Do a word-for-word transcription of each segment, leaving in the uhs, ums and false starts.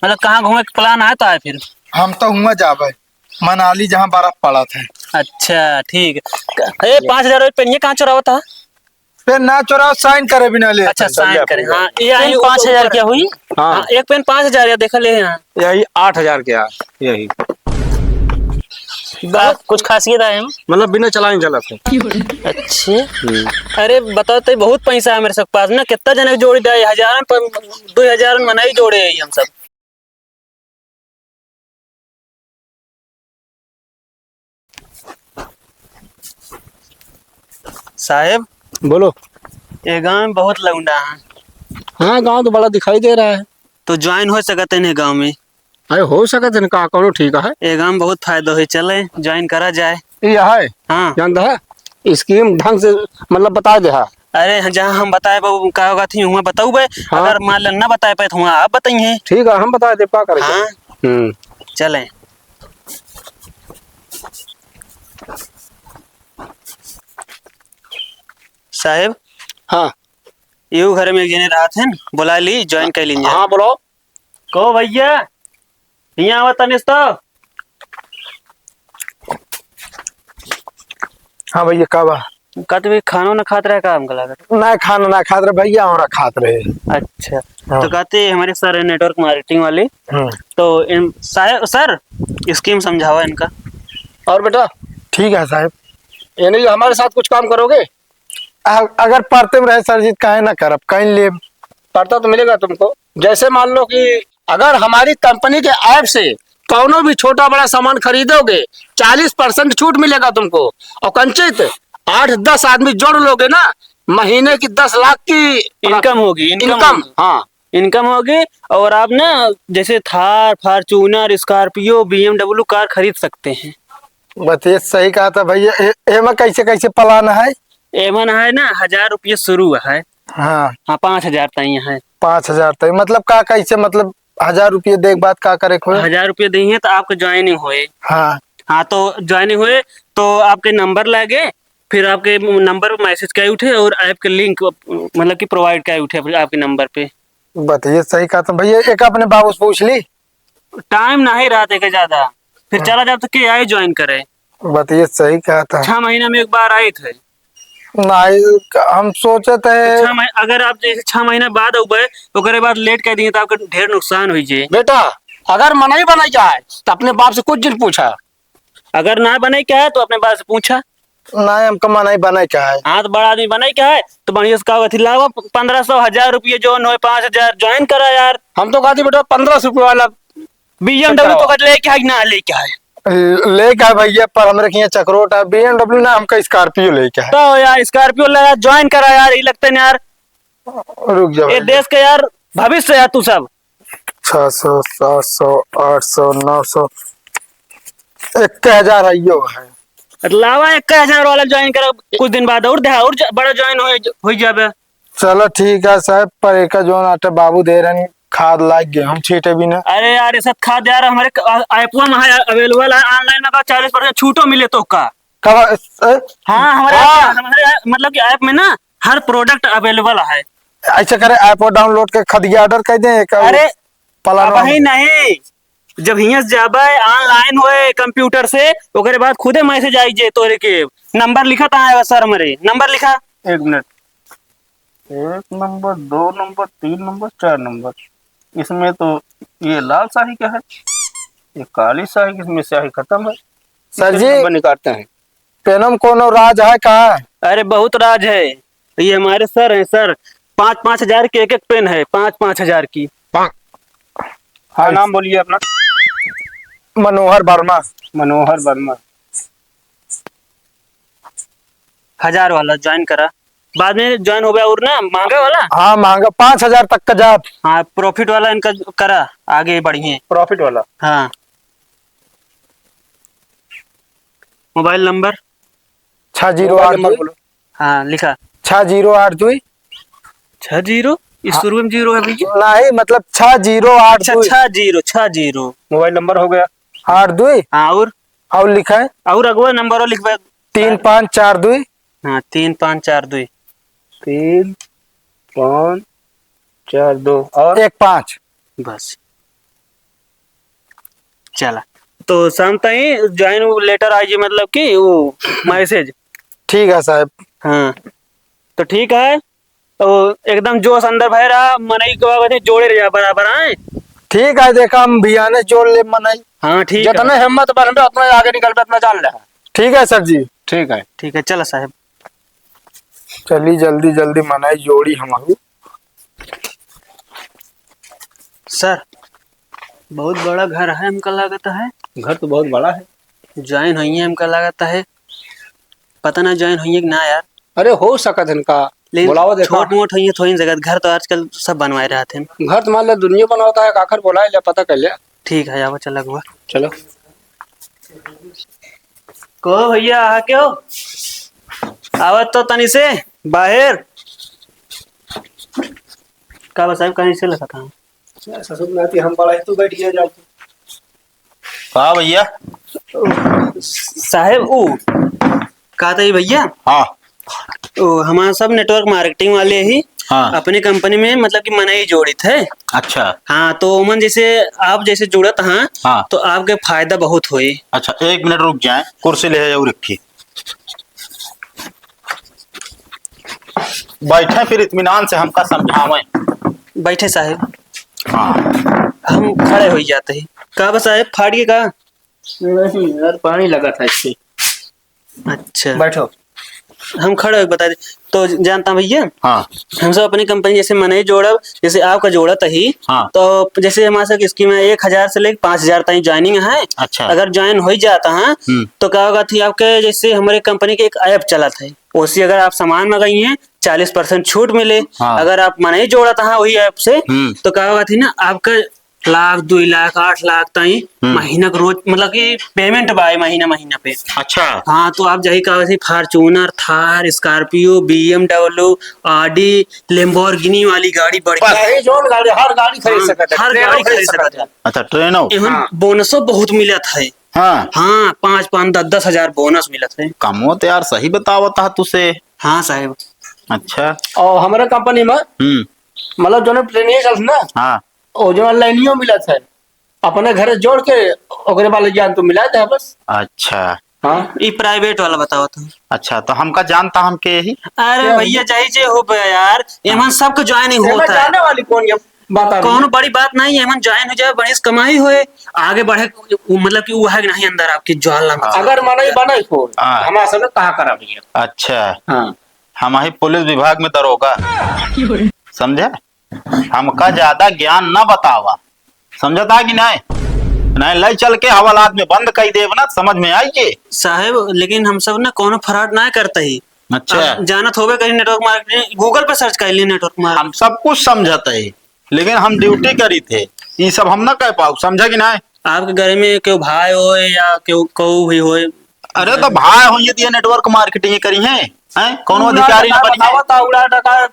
मतलब कहाँ घूमे के plan है तो है फिर? हम तो हुआं जाबे, मनाली, जहाँ बर्फ पड़त है। अच्छा, ठीक है। ए, पाँच हजार रुपये पेनिया कहाँ चोरावत है? पेन ना चोराओ, sign करे बिना ले। अच्छा, sign करे। हाँ, ये पेन आई पाँच हजार ऊपर। क्या हुई? हाँ। हाँ, एक पेन पाँच हजार या देखा ले यहाँ। यही आठ हजार क्या? यही। बहुत कुछ खासियत है हम। मतलब बिना चलाए चलत है। अच्छे। हम्म। अरे बताओ तो, बहुत पैसा है मेरे सब पास ना, कितना जने जोड़ी दे, हजार पर, दो हजार में नहीं जोड़े है हम सब। साहेब। बोलो। ये गांव में बहुत लौंडा है। हाँ, गांव तो बड़ा दिखाई दे रहा है। तो join हो सकत है ना गांव में? अरे, हो सकत है ना, का करो, ठीक है। ये गांव में बहुत फायदा होई, चले join करा जाए। ये है? हाँ। जानता है, scheme ढंग से, मतलब, बता दे, हाँ। अरे, जहाँ हम बताए बा, का होगा थी, हुआं बताऊ बे। हाँ। अगर मान ला ना बताए पाए, तो हुआं आप बताइए। ठीक है, हम बताए देब, का करे? हाँ। हम्म। चलें। साहेब। हाँ। यू घर में एक जने रहत हैं, बुला ली, join कर लीन जाए। हाँ, बोलो। को भैया, हियाँ आवा तनिस तो। हाँ भैया, का बा? कहते भी खाना ना खात रहे का, हमको लागत? ना, खाना ना खात रहे भैया, हमरा खात रहे। अच्छा, हाँ। तो कहते हमारे सर है network marketing वाले, हम्म। तो इन, साहेब, सर, scheme समझावा इनका। और बेटा? ठीक है साहेब। यानी कि हमारे साथ कुछ काम करोगे? अ-, अगर परते में रहे सर जी, काहे ना करब, काहे लेब? पड़ता तो मिलेगा तुमको। जैसे मान लो कि अगर हमारी company के app से कौनो भी छोटा बड़ा सामान खरीदोगे, चालीस percent छूट मिलेगा तुमको। और कंचित, आठ दस आदमी जोड़ लोगे ना, महीने की दस लाख की income होगी, income income, होगी। हाँ। Income होगी। और आप ना, जैसे थार, Fortuner, Scorpio, B M W car खरीद सकते हैं। बस ये सही कहा था भैया। ए-, एमा कैसे, कैसे plan है? एमन है ना, हजार रुपये शुरू है। हाँ। हाँ, पाँच हजार ताई है। पाँच हजार ताई, मतलब का, कैसे, मतलब हजार रुपये दे के बाद का करे को है? हजार रुपये दे हैं तो आपको joining होए। हाँ। हाँ, तो joining होए तो आपके number लागे, फिर आपके number पे message का उठे और app के link, मतलब कि provide का उठे आपके number पे। बताइए, सही कहा था भैया। एक अपने बाबू से पूछ ली। Time नहीं रहत है के ज्यादा, फिर हाँ। चला जात तो के आए join करे। बताइए, सही कहा था। छह महीना में एक बार आए थे। नहीं, हम सोचे थे। छह मही-, अगर आप जैसे छह महीना बाद अउबे, ओकरे बाद late कर दिए तो आपका ढेर नुकसान हुई जे। बेटा, अगर मनई बने के है तो अपने बाप से कुछ दिन पूछा। अगर ना बने के है तो अपने बाप से पूछा। नहीं, हमका मनई बने के है। हाँ, तो बड़ा आदमी बने के है तो बढ़िया से कहा, अथी लावा, पन्द्रह सौ, हजार रुपये join होए, पाँच हजार join करा यार। हम तो कहती बेटा, पन्द्रह सौ रुपये वाला B M W तो कट लेके है कि ना लेके है? लेके है भैया, पर हमरे के यहाँ चकरोट है, B M W ना, हमका Scorpio लेके है। तो यार, Scorpio लगा, join करा यार, ये लगते हैं यार। रुक जा ये भैया। देश के यार भविष्य है तू सब। छह सौ, सात सौ, आठ सौ, नौ सौ, एक हजार है, यो है। लावा, एक हजार वाला join करा, कुछ दिन बाद और दे, और ज-, बड़ा join हो, हो जाबे। चलो ठीक है साहब, पर एका जौन आटे बाबू दे रहन, खाद लाग गेहूं छीटे बिना। अरे यार, ये सब खाद यार हमारे क-, आ-, ऐपवा में है, available है, online में का चालीस percent छूटो मिले तो का? कब, ए? हाँ, हमारे हाँ। ऐप, हमारे ऐप, मतलब कि ऐप में ना हर product available है। ऐसे करे, ऐप download के खदिया order कर दे, एक अरे, पलानो अबही नहीं, जब हियां से जाबे, online होए computer से, ओकरे बाद खुदे message आई जे तोरे के। Number लिखा था, आएगा सर हमारे, number लिखा। एक मिनट, एक नंबर, दो नंबर, तीन नंबर, चार नंबर। इसमें तो ये लाल स्याही क्या है, ये काली स्याही, इसमें स्याही खत्म है। सर जी, नंबर निकालते हैं। पेनम कोनो राज है का? अरे बहुत राज है, ये हमारे सर हैं सर, पाँच पाँच हजार की एक एक पेन है, पाँच पाँच हजार की। हाँ, नाम बोलिए अपना। मनोहर वर्मा। मनोहर वर्मा। हजार वाला join करा, बाद में join होबे और ना महंगा वाला। हाँ, महंगा, पाँच हजार तक का जात। हाँ, profit वाला इनका करा, आगे बढ़िए। Profit वाला। हाँ। Mobile number? छह जीरो आठ दुई। Mobile number बोलो। हाँ, लिखा। छह जीरो आठ दुई। छह जीरो? इस हाँ। शुरू में जीरो है भैया। नहीं, मतलब छह जीरो आठ दुई। अच्छा, छह जीरो, छह जीरो। Mobile number हो गया। आठ दुई। हाँ, और? और लिखा है? और अगवा number और लिखबे। तीन पाँच चार दुई। हाँ, तीन पाँच चार दुई। तीन पाँच चार दो और? एक पाँच। बस। चला, तो शाम ताई join उ letter आई जी, मतलब कि उ message। ठीक है साहेब। हाँ, तो ठीक है, तो एकदम जोश अंदर भय रहा, मनई के बाबत जोड़े रहा बराबर, आए। ठीक है, देखा हम बिहाने जोड़ ले मनई। हाँ, ठीक है। जितने हिम्मत बनबे उतने आगे निकलबे, इतना जान ले। ठीक है सर जी। ठीक है। ठीक है, चला साहेब। चली जल्दी जल्दी मनई जोड़ी हमहू। सर, बहुत बड़ा घर है, हमका लागत है। घर तो बहुत बड़ा है। Join होइए, हमका लागत है। पता ना join होइए कि ना यार। अरे, हो सकत है इनका। लेकिन बुलावा देखा। छोट मोट होइए, थोड़ी जगह, घर तो आजकल सब बनवाए रहत हैं। घर तो मान ले दुनिया बनावत है, आखिर बुलाए ले, पता कर ले। ठीक है, आवा, चला अगुआ। चलो। को भैया, आ के हो? आवत तो तनी से बाहर। का बा साहेब, कहीं से लगा था? ससुर नाती हम बड़ा ही, तू बैठ गया जाके। का भैया? साहेब, उ, का था ये भैया? हाँ। ओ, हमार सब network marketing वाले ही हाँ। अपने company में, मतलब कि मनई जोड़ित है। अच्छा। हाँ, तो ओमन जैसे आप जैसे जुड़त हाँ, हाँ। तो आपके फायदा बहुत होई। अच्छा, एक मिनट रुक जाए, कुर्सी ले जाओ रखी। बैठे फिर इत्मीनान से हमका समझावें। बैठे साहेब। हाँ। हम खड़े होई जाते ही। का बा साहेब, फाट के का? नहीं यार, पानी लगा था इससे। अच्छा। बैठो। हम खड़े होके बता दे। तो जानता भैया, हाँ। हम सब अपनी company जैसे मनई जोड़ब, जैसे आपका जोड़त ही, हाँ। तो जैसे हमारे साथ scheme है, एक हजार से लेके पाँच हजार ताईं joining है। अच्छा। अगर join हो ही जाता है, हम्म। तो का होगा थी आपके, जैसे हमारे company के एक app चलत है, ओसे अगर आप सामान मंगाई हैं, चालीस percent छूट मिले। हाँ। अगर आप मनई जोड़त हैं वही app से, हम्म। तो का होगा थी ना, आपका लाख, दुई लाख, आठ लाख ताईं हम्म। महीना के रोज, मतलब कि payment बा महीना, महीना पे। अच्छा। हाँ, तो आप जाई का वैसे Fortuner, Thar, Scorpio, B M W, Audi, Lamborghini वाली गाड़ी बढ़िया। चाहे जौन गाड़ी, हर गाड़ी खरीद हाँ, सकत है, हर Train गाड़ी खरीद खरीद सकत सकत है। है। अच्छा, Train हो? एहन हाँ। Bonus ओ बहुत मिलत है। हाँ। हाँ, पाँच, पाँच, दस, दस हजार bonus मिलत है। कमो तो यार सही बतावत है तुसे। हाँ साहेब। अच्छा। और हमारे company में, हम्म। मतलब, जौन Platinum चलत ना, हाँ। ओ जौन लाइनियो मिलत है, अपने घरे जोड़ के ओकरे वाले ज्ञान तो मिला दे बस। अच्छा। हाँ। ई private वाला बतावत हूँ। अच्छा, तो हमका जानता हम के यही? अरे क्या भैया, भैया? जाई जे हो बे यार, हाँ। एमन सबके joining एमन होत है। जाने वाली कौन ये बात आ रही कौनो है? बड़ी बात नहीं, एमन join हो जाए, बढ़िया से कमाई होए, आगे बढ़े, उ-, मतलब कि उ है कि नहीं अंदर आपकी ज्वाला में। हाँ। अगर मनई बने को, हाँ। हमारे सब कहा करा भैया। अच्छा। हाँ। हम ही पुलिस विभाग में दरोगा। समझे? हमका ज्यादा ज्ञान न बतावा, समझता कि नहीं? नहीं, ले चल के हवालात में बंद कर देब ना, समझ में आई के? साहेब, लेकिन हम सब ना कौनो fraud ना करते ही। अच्छा। आप जानत होबे कहीं network marketing, Google पे search कर ली network marketing। हम सब कुछ समझत है, लेकिन हम duty करी थे, ये सब हम ना कह पाऊ, समझा कि नहीं? आपके घर में केहू भाई होए या केहू, केहू भी होए? अरे तो भाई होइए तो ये network marketing करी हैं, हैं? कौनो उड़ा अधिकारी ना टका बनी है? बतावत है, उड़ा टका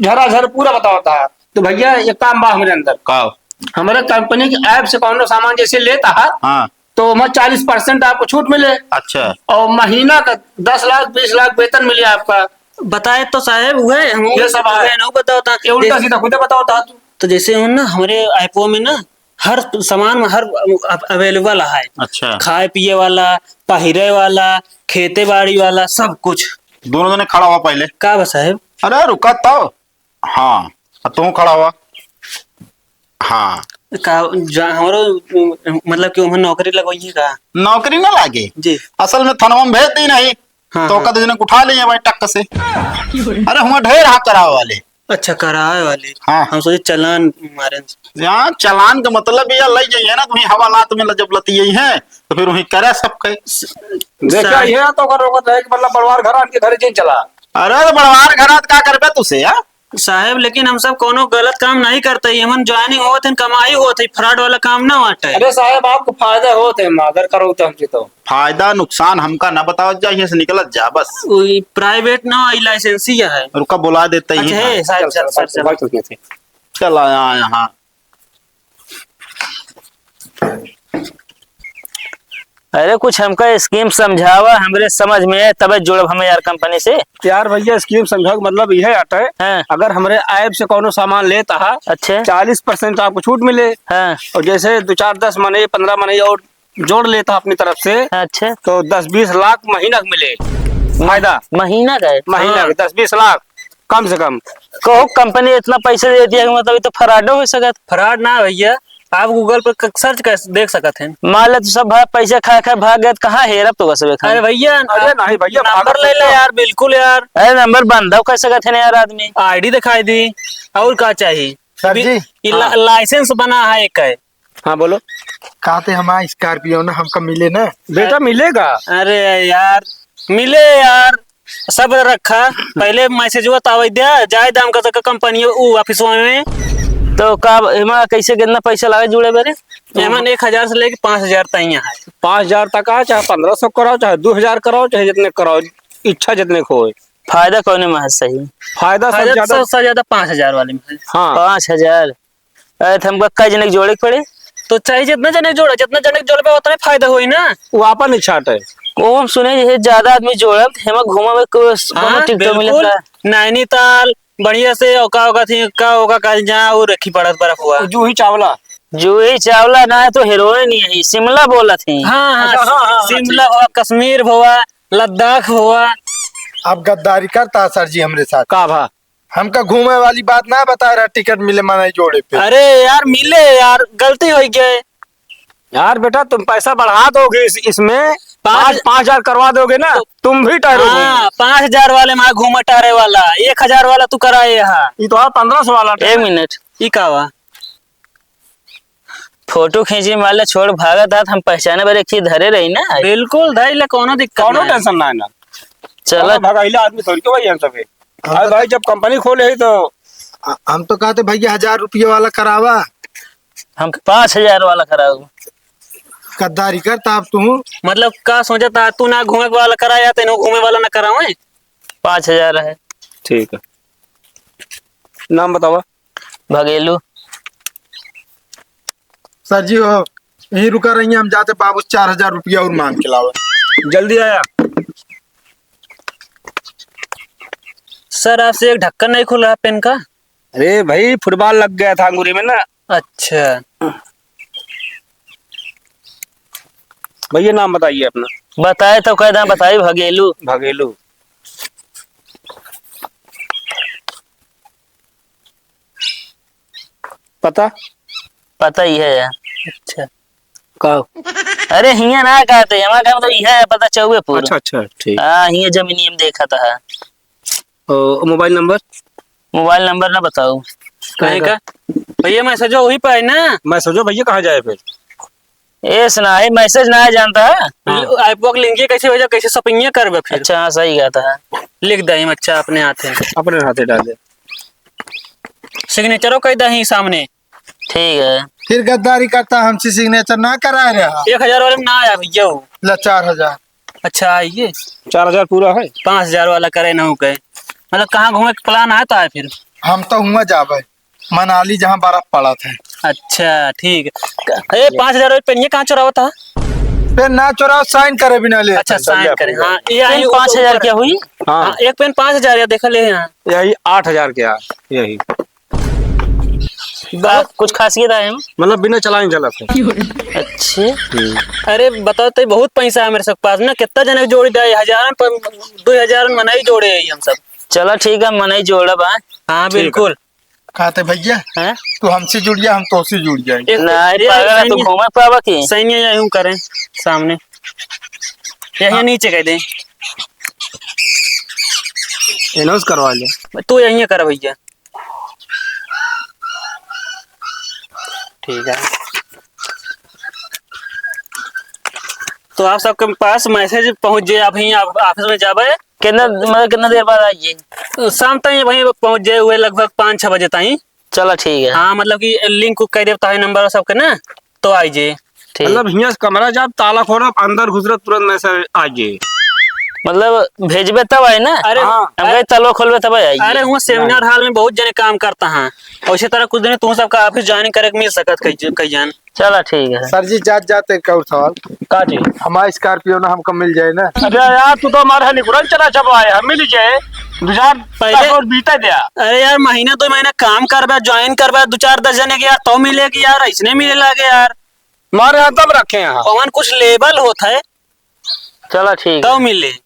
झराझर पूरा बतावत है। तो भैया, एक काम बा हमरे अंदर। का? हमरे company के app से कौनो सामान जैसे लेता है, हाँ। तो ओमा चालीस percent आपको छूट मिले। अच्छा। और महीना का दस लाख, बीस लाख वेतन मिले आपका। बताए तो साहेब, उहे हम ये सब है। उहे ना बतावत है। ये उल्टा सीधा खुदे बतावत है तू। तो जैसे हो ना, हमरे app में ना, हर सामान में हर अव-, available है। अच्छा। खाए पिए वाला, पहिरे वाला, खेती बाड़ी वाला, सब कुछ। दोनों जने खड़ा हुआ पहले। का बा साहेब? अरे रुका तो। हाँ, अब तू खड़ा हुआ। हाँ। का जा-, हमरो, मतलब कि उन्हें नौकरी लगवाइए का? नौकरी ना लागे। जी। असल में थानवा में भेज दी नहीं। हाँ, तो हाँ। ओका दू जने उठा लिए भाई टक्क से। अरे, हुआ ढेर हाँ करावे वाले। अच्छा, करावे वाले। हाँ। हम सोचे चालान मारे। यहाँ चालान का मतलब ये लई जाइए ना, तुम्हें हवालात में जब लती यही है, तो फिर वहीं करे सबके। स-, देखा, साहब। ये तो ओकर, ओकर रहे कि मतलब बड़वार घर आन के घरे जिन चला। अरे, तो बड़वार घर आन का करबे तुसे, हाँ? साहेब, लेकिन हम सब कोनो गलत काम नहीं करते ही, हमन joining होत हन, कमाई होत है, fraud वाला काम ना बाटे। अरे साहेब, आपको फायदा होत है, अगर करो तो हमसे तो। फायदा नुकसान हमका ना बतावत जा, यहाँ से निकलत जा बस। उ private ना, ई license ही है। रुका, बुला देते ही। अच्छा, है, साहेब, चल, चल, चल, सर, चल, चल। बैठ, बैठ, बैठ। चल आया यहाँ। अरे, कुछ हमका scheme समझावा, हमरे समझ में आए, तबे जुड़ब हम यार company से। यार भैया, scheme समझावे के मतलब इहे आटे, हाँ। अगर हमरे app से कौनो सामान लेत हा, अच्छा। चालीस percent आपको छूट मिले। हाँ। और जैसे दो चार, दस मनई, पन्द्रह मनई और जोड़ लेता अपनी तरफ से, अच्छा। तो दस बीस लाख महीना के मिले फायदा। महीना का है? महीना हाँ। का दस बीस लाख कम से कम। कहो, company इतना पैसा दे दिया कि मतलब, ये तो fraud हो सकत। Fraud ना भैया, आप Google पर क-, search कर देख सकत हैं। मान ले, तू सब भाई पैसा खा खा भाग गए, तो कहाँ हेरब तो सबे खान? अरे भैया, अरे आप नहीं भैया, number भागत ले ले तो यार, बिल्कुल यार। अरे number बंद हो कर सकत है ना यार आदमी। ID दिखाई दी, और का चाहिए? सर जी। ये ला-, हाँ। License बना है एक है। हाँ, बोलो। कहते हमारा Scorpio ना हमका मिले ना। बेटा, मिलेगा। अरे यार, मिले यार, सब्र रखा। पहले message हुआ तो आवे द्या, जाए दाम का तक company उ office में। तो का एमा कैसे कितना पैसा लागे जुड़े बेरे? एमन एक हजार से लेके पाँच हजार तक यहाँ है। पाँच हजार तक आ, चाहे पन्द्रह सौ कराओ, चाहे दो हजार कराओ, चाहे जितने कराओ, इच्छा जितने को होए। फायदा कौने में है सही? फायदा सब फायदा ज्यादा सबसे ज्यादा पाँच हजार वाले में है। हाँ। पाँच हजार? अरे, तो हमका कई जने के जोड़े के पड़े? तो चाहे जितना जने के जोड़ा, जितना जने के जोड़बे, उतना फायदा होई ना। वो आपन इच्छा है। वो हम सुने, जैसे ज्यादा आदमी जोड़ब, तो हेमा घूमे में को-, कोनो हाँ, टिकटो मिले बिल्कुल। का? नैनीताल, बढ़िया से, ओका, ओका थी, का, ओका कल जा, वो रखी पड़त बर्फ हुआ। जूही चावला। जूही चावला ना है तो हीरोइन ही है, शिमला बोलत ही। हाँ, हाँ, अच्छा, हाँ, हाँ, हाँ, शिमला ठीक। हुआ, कश्मीर हुआ, लद्दाख हुआ। आप गद्दारी करता सर जी हमरे साथ। का भा? हमका घूमे वाली बात ना बताए रहा, टिकट मिले मनई जोड़े पे। अरे यार, मिले यार, गलती हो गई। यार बेटा, तुम पैसा बढ़ा दोगे इस, इसमें, पाँच पाँच, पाँच हजार करवा दोगे ना, तो तुम भी टहरोगे। हाँ, पाँच हजार वाले में घूमे टहरे वाला, एक हजार वाला तू कराए यहाँ। ये तो है पन्द्रह सौ वाला। एक मिनट। ई का हुआ? फोटो खींची, मान ले छोड़ भागत आत, हम पहचाने बरे की धरे रही ना। बिल्कुल धरे ले, कोनो दिक्कत कौनो ना है। Tension ना है ना। चलो। कौनो भगाइला आदमी थोड़ी के भाई हम सबे। हम अरे तो भाई, जब company खोले ही तो ह-, हम तो कहते भैया हजार रुपये वाला करावा। हम पाँच हजार वाला कराऊ। गद्दारी करता अब तू। मतलब का सोचता तू ना घूमे वाला कराया, तेनो घूमे वाला ना करावे? पाँच हजार है। ठीक है, नाम बतावा। भगेलू। सर जी हो, यहीं रुका रहिए, हम जाते बाबू से चार हजार रुपया और मांग के लावे। जल्दी आया। सर, आपसे एक ढक्कन नहीं खुल रहा पेन का। अरे भाई, football लग गया था अंगूरी में ना। अच्छा। भैया, नाम बताइए अपना। बताए तो कह दें, बताई भगेलू। भगेलू। पता? पता ही है यार। अच्छा। का? अरे हियाँ ना कहते, हमारे घर में तो यह है, पता चौबेपुर। अच्छा, अच्छा, ठीक। हाँ, हियाँ जमीनी हम देखा था। ओ, mobile number? Mobile number ना बताओ। काहे का? भैया, message वही पे है ना? Message भैया कहाँ जाए फिर? ए सुना है, message ना है जानता है? हाँ। App को link ये कैसे भेजा, कैसे shopping ये करबे फिर? अच्छा, हाँ, सही कहता है। लिख दे हम, अच्छा, अपने हाथे। अपने हाथे डाल दे। Signature कह दे ही सामने। ठीक है। फिर गद्दारी करता, हमसे signature ना करा रहा। एक हजार वाले में ना आया भैया वो। ला चार हजार। अच्छा, आइए। चार हजार पूरा है? पाँच हजार वाला करे ना हो गए। मतलब, कहाँ घूमे के plan है तो आए फिर? हम तो हुआ जाबे, मनाली, जहाँ बर्फ पड़त है। अच्छा, ठीक है। ए, पाँच हजार वाले पेन ये कहाँ चुरावा था? पेन ना चुराओ, sign करे बिना ले। अच्छा, sign करे। हाँ, ये पेन आई पाँच हजार ऊपर। क्या हुई? हाँ। हाँ, एक पेन पाँच हजार या देखा ले यहाँ। यही आठ हजार क्या? यही। बहुत कुछ खासियत है। मतलब बिना चलाए चलत है। अच्छे। हम्म। अरे बताओ तो, बहुत पैसा है मेरे सब पास ना, कितना जने जोड़ी दे, हजारन पर, दो हजारन मनई जोड़े है हम सब। चला ठीक है, मनई जोड़ब, हाँ। हाँ, ठीक है। बिल्कुल। कहते भैया, हैं? तू हमसे जुड़ जा, हम तोसे जुड़ जाए। एक नहीं, ये पागल है, तू सैनिया, घूमे पावा की? सैनिया यहीं करें सामने, यहीं हाँ। नीचे कह दे। Announce करवा ले। तू यहीं कर भैया। ठीक है। तो आप सबके पास message पहुँच जाए, आप यहीं आप office में जाबे। कितना, मतलब, कितना देर बाद आइए? शाम तक वहीं पहुँच जाए हुए, लगभग पाँच छः बजे तक। चला, ठीक है। हाँ, मतलब कि link को कह देता है number सबके ना, तो आइए। ठीक। मतलब, हियाँ से कमरा जाब, ताला खोलब, अंदर घुसरब, तुरंत message आइए। मतलब, भेजबे तब आए ना? अरे, हाँ। हम अरे, कहे तलवा खोलबे तब आए। अरे, हुआ seminar hall में बहुत जने काम करता है, और इसी तरह कुछ दिन तुम सबका office join करे के मिल सकत कई, कई जन। चला ठीक है। सर जी, जात जात एक और सवाल। का जी? हमारा Scorpio ना हमको मिल जाए ना। अरे यार, तू तो हमारे यहाँ निकुरन चला जब आए, हम मिल जाए। दो चार पहले और बीता दिया। अरे यार, महीना दो महीना काम करबे, join करबे, दो चार दस जने के यार, तो मिले कि यार, ऐसने मिले लागे यार। हमारे यहाँ दम रखे हैं। पवन कुछ level होत है। चला ठीक तो है। मिले।